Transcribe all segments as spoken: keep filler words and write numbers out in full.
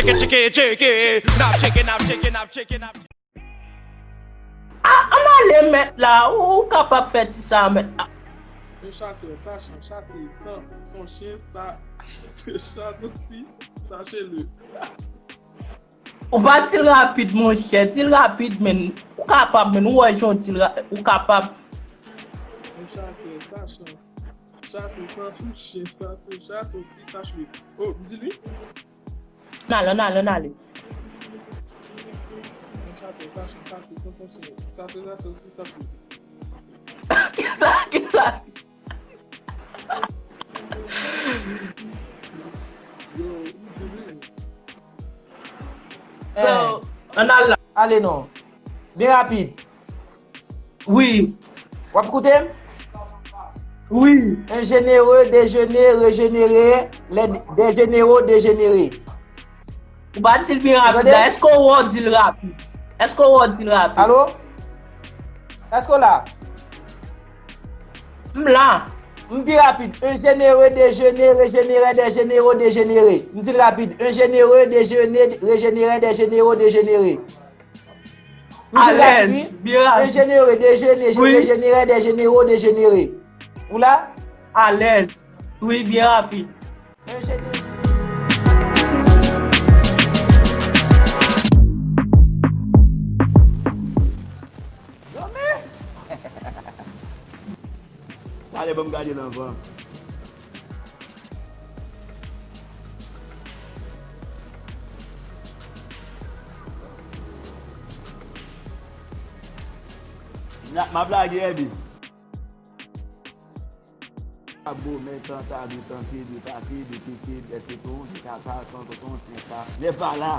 Tcheke, tcheke, tcheke. N ap tcheke, n ap tcheke, n ap tcheke, n ap tcheke. A, ann ale mèt la, ou, ou kapab fè ti sa mèt la. Men chasè, sa chan, chasè, san, son chen, sa, se chasè osi, sa chele. Ou pa di l rapid, monchè, di l rapid, men. Ou kapab, men. Ou wè jan w di l ra-, ou kapab. Men chasè, sa chan, chasè, san, son chen, sa, se chasè osi, sa chele. Oh, m di l wi? Ann ale, ann ale, ann ale. Sa se, sa se, sa se, sa se, sa se, sa se osi, sa se. Kisa, kisa? Yo, ou di wi. So, ann al la. Ale non. Byen rapid. Wi. W ap koute m? Wi. Enjenere, dejene, rejenere, lè dejene, dejene. Ou pa di l byen rapid la. Èske w wè w di l rapid? Èske w wè w di l rapid? Alo? Èske w la? M la. M di rapid. Enjenere, dejene, rejenere, dejene, dejene. M di l rapid. Enjenere, dejene, rejenere, dejene, dejene. Alèz, byen rapid. Enjenere, dejene, rejenere, dejene, dejene. Ou la? Alèz. Wi, byen rapid. Enjenere. Talè, ban m gade nan van. Na, m ap lage, Èbi. Abo, men, tanta, de tante, de tate, de tete, de teton, de tata, tontonton, tenpa, nèpa la.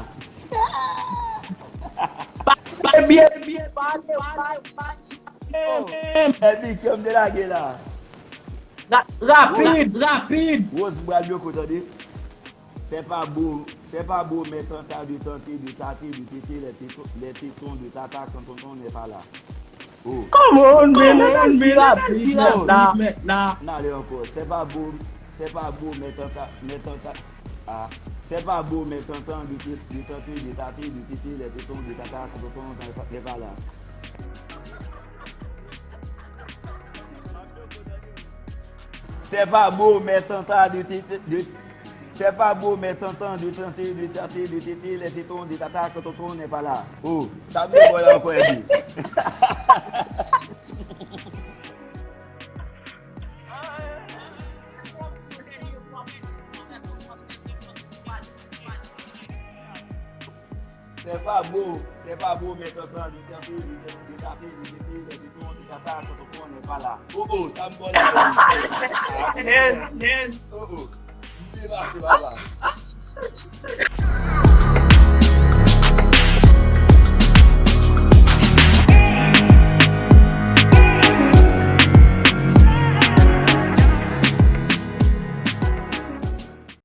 Pale byen, byen, pale, pale, pale. Oh, Èbi, kè m te lage la. Ra-, rapid, rapid. Rose, m pral byen ko, tande. Sè pa bo, sè pa bo, men tanta, de tante, de tate, de tete, lè teton, lè teton, de tata, tontonton, nèpa la. Oh. Come on, man, ann al pi rapid mèt la. N ale ankò. Sè pa bo, sè pa bo, men tanta, men tanta, ah. Sè pa bo, men tantan, de te-, de tante, de tate, de tete, lè teton, de tata, tontonton, nèpa la. Sè pa bo, men tanta, de tete, de, sè pa bo, men tantan, de tante, de tate, de tete, lè teton, de tata, tontonton, nèpa la. Oh, sa m te bò la ankò, Èbi. Sè pa bo, sè pa bo, men tantan, de tante, de tete, de tete, de tete, de tete, de tata, tontonton, nèpa la. Oh, oh, sa m bò la. Yes, yes. Oh, oh. Byen pase, papa.